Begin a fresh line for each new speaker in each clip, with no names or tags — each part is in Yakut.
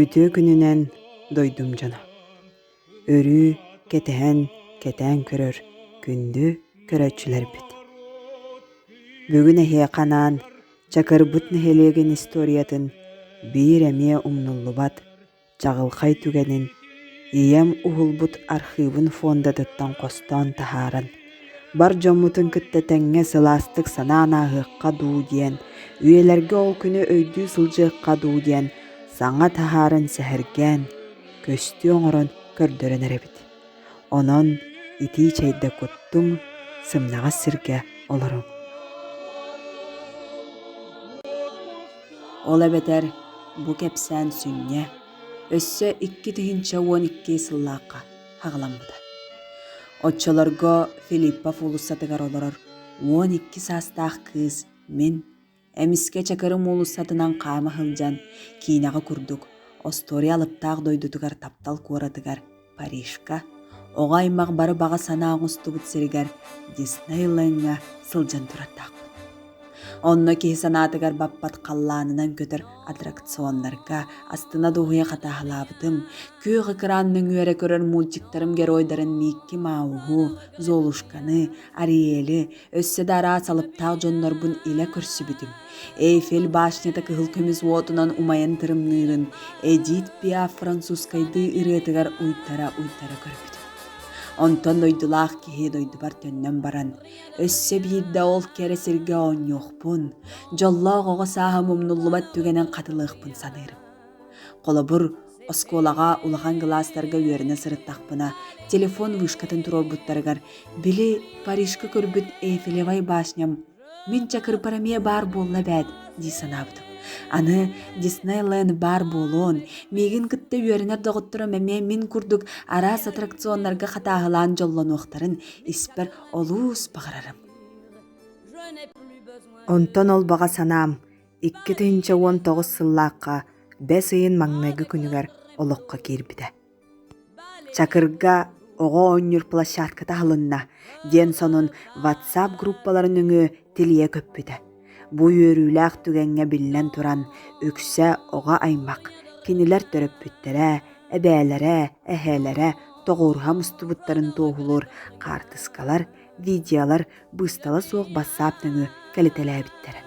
Үтүө күнүнэн дойдум дьоно! Өрүү кэтэһэн, кэтээн көрөр күндү көрөөччүлэрбит! Бүгүн эһиэхэ анаан Чакырбыт нэһилиэгин историятын биир эмиэ умнуллубат чаҕылхай түгэнин ийэм уһулбут архыыбын фондатыттан хостоон таһааран, бар дьоммутун кытта тэҥҥэ сылаастык санаан ааһыахха дуу диэн, үйэлэргэ ол күнү өйдүү сылдьыахха дуу диэн саҥа таһааран сэһэргээн, көстүү оҥорон көрдөрөн эрэбит. Онон итии чэйдэ куттуҥ, сымнаҕас сиргэ олоруҥ. Ол эбэтэр бу кэпсээн сүнньэ өссө 2012 сыллаахха хаҕыламмыта. Оччолорго Филиппов уулуссатыгар олорор 12 саастаах кыыс мин Эмискэ Чакырым уулуссатынан хаама сылдьан, киинэҕэ курдук, остуоруйа алыптаах дойдутугар таптал куоратыгар Парижка, оҕо аймах бары баҕа санаа оҥостубут сиригэр Диснейлендҥа сылдьан турардаахпын. Онно киһи санаатыгар баппат халлаанынан көтөр аттракционнарга астына-дуоһуйа хатааһылаабытым, күөх экран нөҥүө эрэ көрөр мультиктарым геройдарын Микки Мауһу, Золушканы, Ариэли, Өссө да араас алыптаах дьоннорбун илэ көрсүбүтүм. Эйфель башнята кыһыл көмүс уотунан умайан тырымныырын Эдит Пиаф французскайдыы ырыатыгар уйтара-уйтара көрбүтүм. Онтон дойдулаах киһи дойдубар төннөн баран, өссө биирдэ ол кэрэ сиргэ оонньуохпун, дьоллоох оҕо сааһым умнуллубат түгэнин хатылыахпын саныырым. Холобур, оскуолаҕа улахан кылаастарга үөрэнэ сырыттахпына, телефон вышкатын туруорбуттарыгар, били Парижка көрбүт Эйфелевай башням мин чакырбар эмиэ баар буолла эбээт дии санаабытым. Аны Диснейленд баар буолуон, миигин кытта үөрэнэр доҕотторум эмиэ мин курдук араас аттракционнарга хатааһылаан дьоллонуохтарын испэр олус баҕарарым. Онтон ол баҕа санаам 2019 сыллаахха бэс ыйын маҥнайгы күнүгэр олоххо киирбитэ. Чакырга оҕо оонньуур площадката аһылынна диэн сонун WhatsApp группаларын нөҥүө тилийэ көппүтэ. Бу үөрүүлээх түгэҥҥэ биллэн туран, үксэ оҕо аймах, кинилэр төрөппүттэрэ, эбээлэрэ, эһээлэрэ тоҕуоруһа мустубуттарын туоһулуур хаартыскалар, видеолар быыстала суох бассаап нөҥүө кэлитэлээбиттэрэ.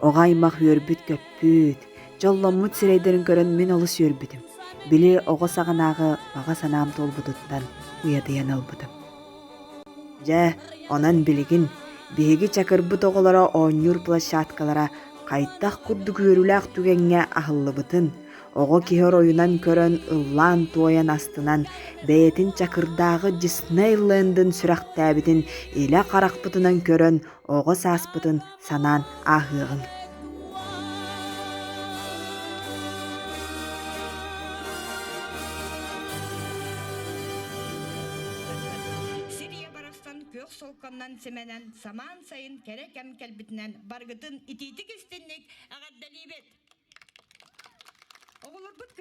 Оҕо аймах үөрбүт-көппүт, дьолломмут сирэйдэрин көрөн мин олус үөрбүтүм. Били оҕо саҕанааҕы баҕа санаам туолбутуттан уйадыйан ылбытым. Дьэ, онон билигин биһиги Чакырбыт оҕолоро оонньуур площадкалара хайдах курдук үөрүүлээх түгэҥҥэ аһыллыбытын, Оҕо киһи оройунан көрөн, ыллаан-туойан астынан, бэйэтин Чакырдааҕы Диснейлендын сүрэхтээбитин илэ харахпытынан көрөн, оҕо сааспытын санаан ааһыаҕыҥ.
Сир ийэ барахсан күөх солконнон симэнэн, самаан сайын кэрэ кэм кэлбитинэн барыгытын итиитик-истинник эҕэрдэлиибит! Оҕолорбут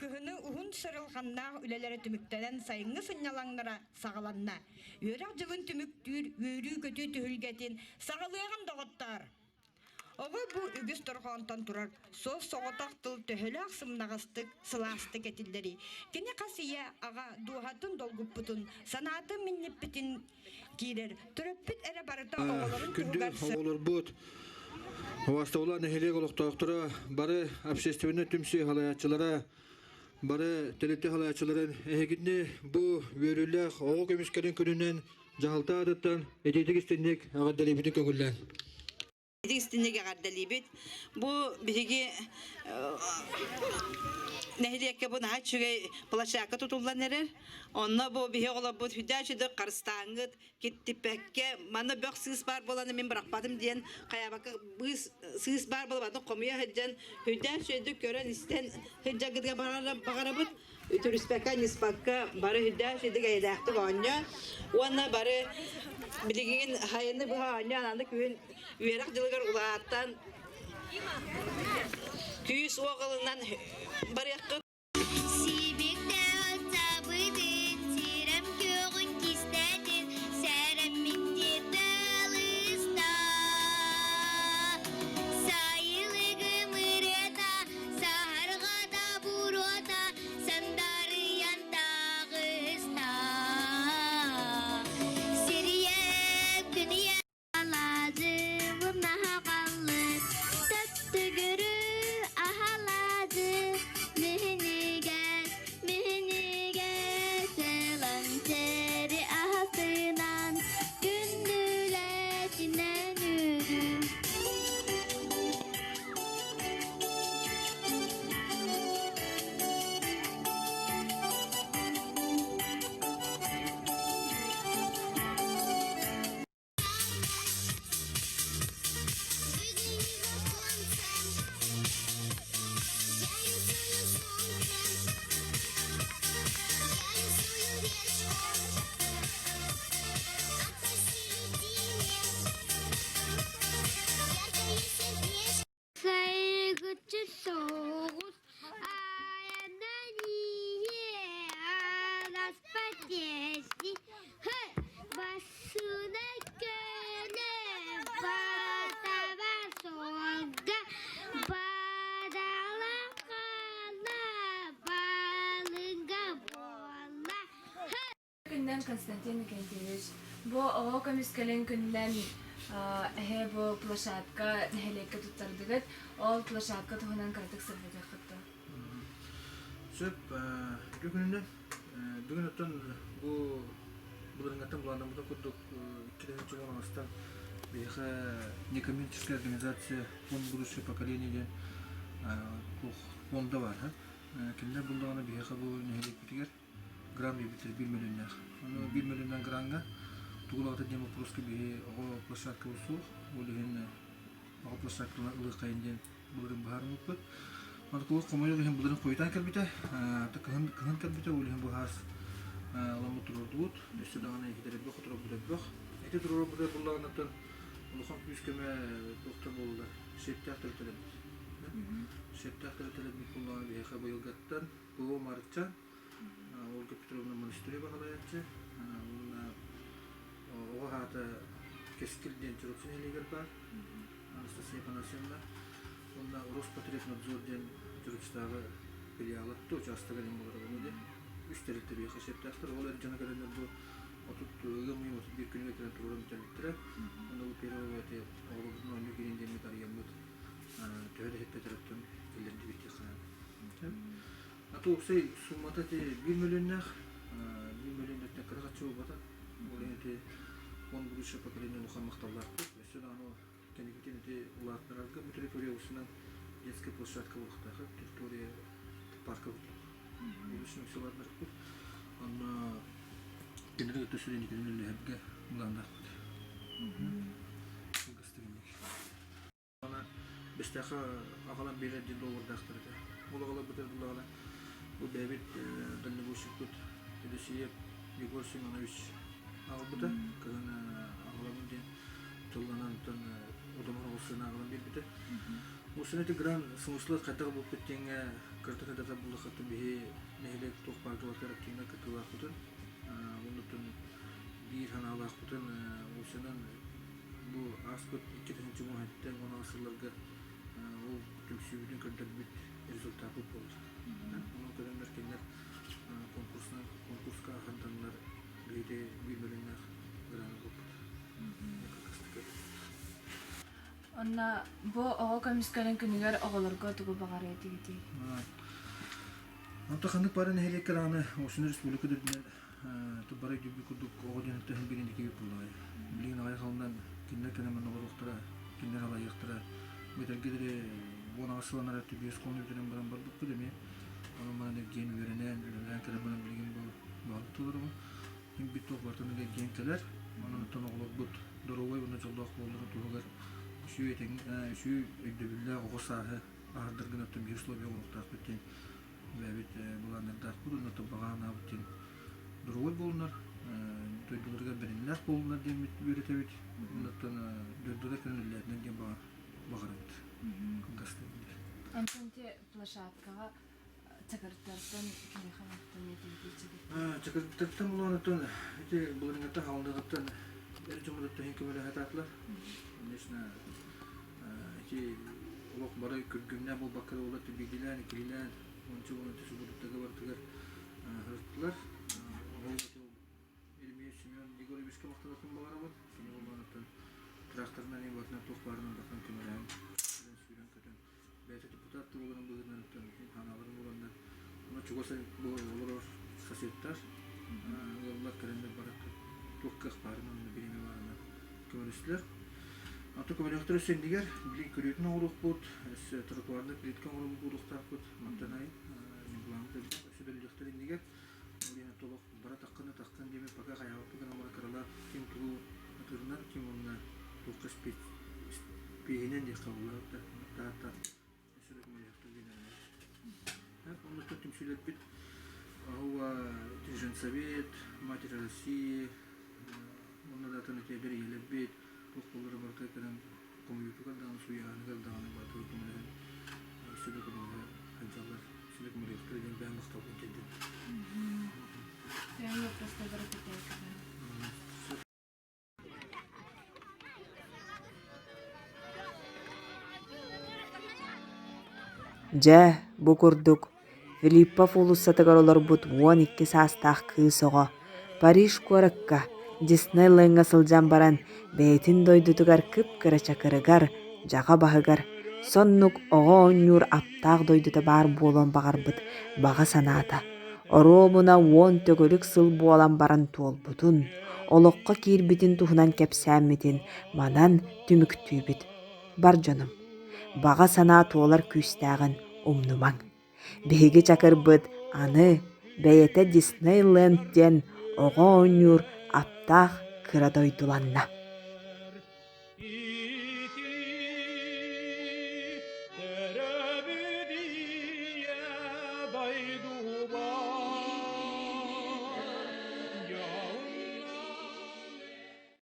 кыһыны уһун сырылҕаннаах үлэлэрэ түмүктэнэн сайыҥҥы сынньалаҥнара саҕаланна. Үөрэх дьылын түмүктүүр үөрүү-көтүү түһүлгэтин саҕалыаҕын доҕоттоор! Оҕо бу үгүс дорҕоонтон турар суос-соҕотох тыл төһөлөөх сымнаҕастык, сылаастык этиллэрий? Кини хас ийэ, аҕа дууһатын долгуппутун, санаатын минньиппитин киирэр. Төрөппүт эрэ барыта оҕолорун
Күндү
туһугар
оҕолорбут, Убастабыллаах нэһилиэк олохтоохторо, бары общественнай түмсүү салайааччылара, бары тэрилтэ салайааччыларын эһигини бу үөрүүлээх оҕо көмүскэлин күнүнэн дьаһалта аатыттан итиитик истинник эҕэрдэлиибитин көҥүллээн.
Истинник эҕэрдэлиибит. Бу биһиги нэһилиэккэ бу наһаа үчүгэй площадка тутуллан эрэр. Онно бу биһи оҕолорбут хүдээ үчүгэй харыстааҥҥыт, киттиппэккэ, манна бөх сыыс баар буолан мин бырахпатым диэн хайаабакка быыс сыыс баар буолан хомуйа сылдьан хүдээ үчүгэйдик көрөн-истэн сылдьаргытыгар баҕарабыт. Үтүрүспэккэ, анньыспакка бары хүдээ үчүгэйдик эйэлээхтик оонньоо уонна бары билигин хайыны быһа оонньоон аны күһүн үөрэх дьылыгар улаатан күүс-уох ылынан барыаххыт.
Сибиктээх сабытын, сирэм күөҕүн кистээтин, сэрэммитти тылыста. Сайылыгым ырыата, саһарҕата буруота.
күнүнэн Константин Викентьевич. Бу оҕо көмүскэлин күнүнэн эһэ бу площадка нэһилиэккэ туттардыгыт. Ол площадка туһунан кыратык сырдатыаххыт дуо?
Сөп. Үтүө күнүнэн. Бүгүн оттон бу былырыҥҥаттан былааннаммыта курдук 2010 биһиэхэ некоммерческая организация фонд будущего поколения диэн фонда баар. Кинилэр буллаҕына биһиэхэ бу нэһилиэкпитигэр грант биэрбиттэр биир мөлүйүөннээх. Ону биир мөлүйүөннээх граҥҥа тугу ылаҕыт диэн боппуруоска биһи оҕо площадкабыт суох. Ол иһин оҕо площадкаларын ылыаххайын диэн былырыын быһаарыммыппыт. Онтукабыт хомойуох иһин былырыын хойутаан кэлбитэ. Кыһын, кыһын кэлбитэ, ол иһин быһаас ламмыт туруордубут. Өссө даҕаны иһитэрбэх, хоторорбут элбэх. Ити туруорбут буллаҕынаттан улахан күүс-көмө туохтар буоллулар. Сиэптээх төрүтэлэрбит. Сиэптээх төрүтэлэрбит буллаҕына биһиэхэ быйылгаттан ПВО Марычча, Ольга Петровна Монастырева салайааччы, уонна оҕо аата Кэскил диэн Чурапчы нэһилиэгэр баар. Анастасия Афанасьевна уонна Роспотребнадзор диэн Чурапчытааҕы филиала учаастага диэн буолар ону диэн үс тэрилтэ биһиэхэ сөптөөхтөр. Ол эр дьоно кэлэннэр бу 30 ыам ыйын 31 күнүгэр кэлэн туруоран бүтэрбиттэрэ. Онно бу первого эти оҕолорбутун оонньуу киирин диэммит арыйаммыт төһө да иһиппэтэр оттон киллэрдибит диэххэ наада. А то уопсай суммата ити биир мөлүйүөннээх, биир мөлүйүөннэртэн кыра харчы буолбата. Ол иһин ити фонд будущего поколения улахан махталлаахпыт. Өссө даҕаны кэнникитин ити улаатынарарга бу территория устунан детская площадка буолуохтаах, территория парка курдук. Будущем улаатынарбыт. Онно кинилэр өттө сүрүн үлэлэһэргэ былааннаахпыт. Бэстээххэ аҕалан биэрэр диэн доҕордоохтор этэ. Ол аҕаларбытыгар буллаҕына бу бэйэбит дальнобойщикпыт Елисеев Егор Семенович аҕалбыта. Кыһын аҕалабын диэн тылланан онтон удамыр оҕус сыана аҕалан биэрбитэ. Бу сына ити гран смысла хайдах булпут диэҥҥэ кырата дата буллаххыттан биһи нэһилиэк туох баар кыбартыыр активнай кыттыылаахпытын, оннуттан биир санаалаахпытын ол сынан Бу ааспыт 2017 сылларга ол түмсүүбүтүн көрдөрбүт результаппыт буолар. Онон көрөннөр кинилэр конкурсна конкурска хантаннар биһиги биир бөлүннээх граны булпут.
Онно бу оҕо көмүскэлин күнүгэр оҕолорго тугу баҕарыа этигитий?
Онто ханнык бары нэһилиэккэ даҕаны Осун республика үрдүнэн Бары өйдүүрбүт курдук оҕо дьон төһөн биирин икки буллаҕай. Билигин аҕай халынан кинилэр кэлэн манна олоруохтара, кинилэр алайыахтара. Бэтэргэ диэри 18 сыланара түбүөс хонуу бүтэрэн баран барбыппыт эмиэ. Онон баран эргийэн үөрэнэн, үлэлээн кэлэн баран билигин бу баҕалык толоробун. Мин бүт туох барытын эргийэн кэлэр. Онон оттон оҕолорбут доруобай уонна дьоллоох буолларын туһугар үчүгэй этэҥ үчүгэй өйдөбүллээх оҕо сааһы аһардар гына оттон биир условия оҥоруохтаахпыт диэн Бэйэбит былааннардаахпыт уонна баҕа санаабыт диэн доруобай буолунар, дойдуларыгар бэриниилээх буолунар диэммит үөрэтэбит. Оннуттан дойдулар көнүллээтинэр диэн баҕарабыт. Кылгастык диир.
Онтон ити площадкаҕа чакыртартан кимиэхэ махтаныа этигитий
Чакыртартан булуонуттан ити былырыҥҥыттан хаалыныгыттан эр дьоммутуттан иһин көмөлөһө сатаатылар. Конечно, ити олох бары күргүмнээх буолбакка да буоллар биирдиилээн, иккилиилээн, уонча уонча субурдуктарга барытыгар сырыттылар. Ол Еремеев Семен Егоровичка махтаныахпын баҕарабын. Кини буоллаҕыттан тракторынан барытынан туох баарынан барытынан көмөлөһөн, сүүрэн-көтөн бэйэтэ депутат да буоларын быһыытынан ханааларын буланнар уонна чугас олорор соседтар ыаллар кэлэннэр бары туох кыах баарынан уонна бириэмэ баарынан көмөлөстүлэр. Аты көмөлөөхтөр өссө иннигэр билигин күрүөтүн оҥоруохпут, өссө тротуарнай плитка оҥорон буолуохтаахпыт. Мантан ай былааммыт элбэх өссө бөлүөхтэр иннигэр. Ол иһин толох бара таххын таххын диэми пока хайаабаппыт гына кыралаах ким тугу атыырынан ким уонна туохха спиэһинэн диэххэ буолар таатта өссө да көмөлөһөхтөр диэн эрэнэбит. Оннуттан түмсүүлэрбит Аһуа Женсовет, Матерь России, уонна да атын этиэдэр ийэлэрбит туох буоллара барыта кэлэн хомуйуутугар даҕаны сууйааһыныгар даҕаны барытыгар көмөлөһөн өссө да көмөлөһө сылдьаллар, өссө да көмөлөһүөхтэрэ диэн бэйэм махталбын тиэрдэбин.
Бэйэм вопростарбар эппиэттээтим.
Дьэ, бу курдук, Филиппов уулуссатыгар олорбут 12 саастаах кыыс оҕо. Париж куоракка Диснейлендҥа сылдьан баран бэйэтин дойдутугар кып-кыра чакырыгар, дьаҕа баһыгар соннук оҕо оонньуур аптаах дойдута баар буолуон баҕарбыт баҕа санаата оруобуна 10 төгүрүк сыл буолан баран туолбутун, олоххо киирбитин туһунан кэпсээммитин манан түмүктүүбүт. Бар дьонум, баҕа санаа туолар күүстээҕин умнумаҥ. Биһиги Чакырбыт аны бэйэтэ Диснейленд диэн оҕо оонньуур аптаах кыра дойдуланна.